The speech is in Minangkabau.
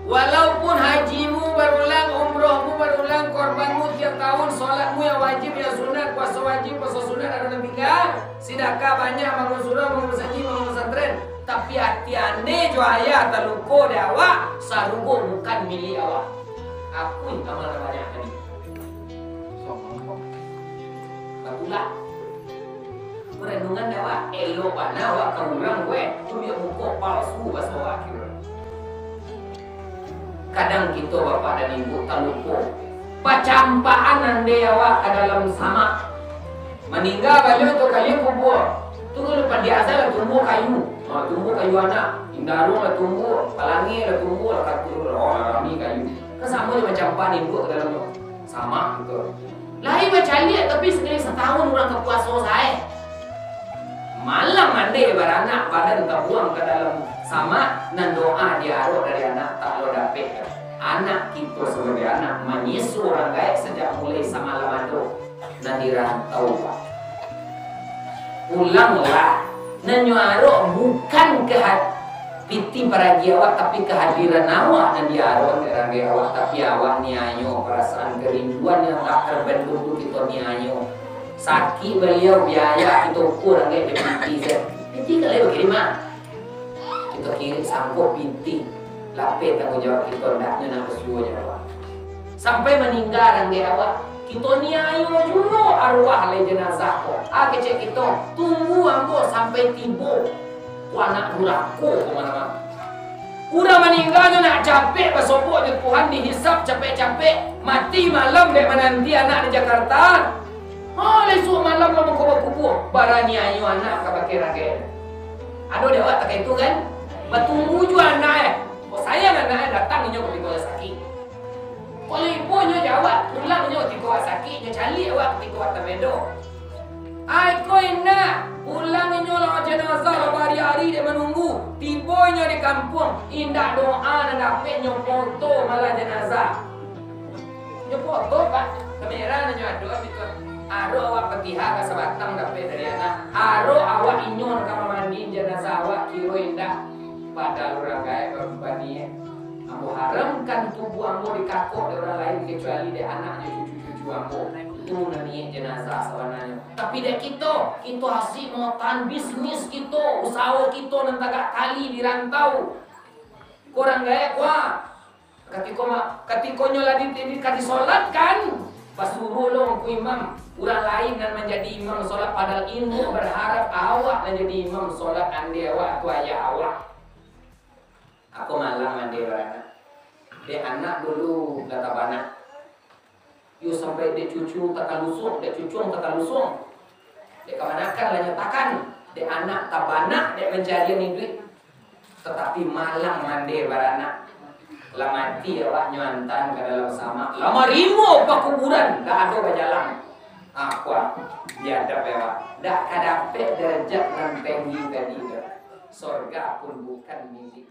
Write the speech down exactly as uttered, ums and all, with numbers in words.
Walaupun hajimu barulang, umrohmu barulang, korbanmu tiap tahun, sholatmu yang wajib, yang sunat, puasa wajib, puasa sunat ado nan tingga, sidakah banyak, bangun surau, bangun masajik, bangun pesantren, tapi ati ande jo ayah taluko dek awak, sarugo bukan milik awak. Akui amal nan banyak tadi. Batulak. Renungan dek awak, elok bana awak ka urang, weh, tu biak muko palsu baso awak kiro. Kadang kito, bapak dan ibu, talupo. Pacampaan ande awak ka dalam samak. Maningga baliau tu kali kubua. Tu kalau pandiak asal lah tumbuah kayu. Ha, tumbuah kayu anak. Indaruang lah tumbuah, palangi lah tumbuah, lah katu lah. Oh, lah rami kayu. Kan samo jo pacampaan induak ka dalam samak gitu. Lai bacaliak, tapi sakali satahun urang ka puaso sae. Malam mande baranak, badan tabuang ka dalam samak, nan doa diarok dari anak tak lo dapek. Anak kito sabagai anak manyeso urang gaek sajak mulai samalam ado, nan di rantau, Pak. Pulanglah, nan nyo arok bukan ka ha-, pitih paragi awak, tapi kehadiran awak nan diarok dek ranggai awak, tapi awak niayo parasaan kerinduan yang tak terbendung tu kito niayo. Sakik baliau biaya kito ukur ranggai dek pitih se. Pitih ka lai bakirim, ah. Kito kirim sanggup pitih. Lapeh tangguang jawab kito, ndaknyo nak basuo jo awak. Sampai maningga ranggai awak, kito niayo juo arwah lai jenazah ko. Ah, kecek kito, tunggu ambo sampai tibo. Ko anak durako ko mah. Urang maningga tu nak capek basobok jo Tuhan, dihisab capek-capek, mati malam dek mananti anak di Jakarta. Ha, lah isuak malam lah mangko bakubua, baraniayo anak ka bakeh ranggai. Ado dek awak takah itu kan? Batunggu juo anak eh. Kok sayang anak eh, datang inyo katiko lah sakik. Kalau ibo nyo jawab, pulang nyo katiko awak sakik, nyo caliak awak katiko awak tamedo. Ai ko indak, pulang inyo lah jenazah lah bahari-hari dek manunggu. Tibo inyo di kampuang, indak doa nan dapek, nyo foto malah jenazah. Nyo foto, Pak, kamera nan nyo ado, gitu. Arok awak Fatihah ka sabatang dapek dari anak. Arok awak inyo nan ka mamandi jenazah awak, kiro indak. Padahal urang gaek babani, eh. Ambo haramkan tubuah ambo dikakok dek urang lain, kecuali dek anaknyo, cucu-cucu ambo. Itu nan niaik jenazah sabananyo. Tapi dek kito, kito asik mangatahan bisnis kito, usaho kito nan tagak tali di rantau. Ko urang gaek, wah. Katiko ma-, katiko nyo lah di, di, ka disolatkan, basuruah lo Ngku Imam, urang lain nan manjadi imam solat, padahal inyo berharap awak nan jadi imam solat, ande awak tu ayah awak. Ako malang mande baranak. Dek anak dulu lah tabanak. Yo sampai dek cucu takalusuang, dek cucuang takalusuang. Dek kamanakan lah nyatakan, dek anak tabanak, dek mancarian iduik. Tatapi malang mande baranak. Lah mati awaknyo antaan ka dalam samak. Lah marimo pakuburan, ndak ado bajalang. Apa? Biadab awak. Ndak ka dapek darajat nan tenggi tadi tu. Sorga pun bukan milik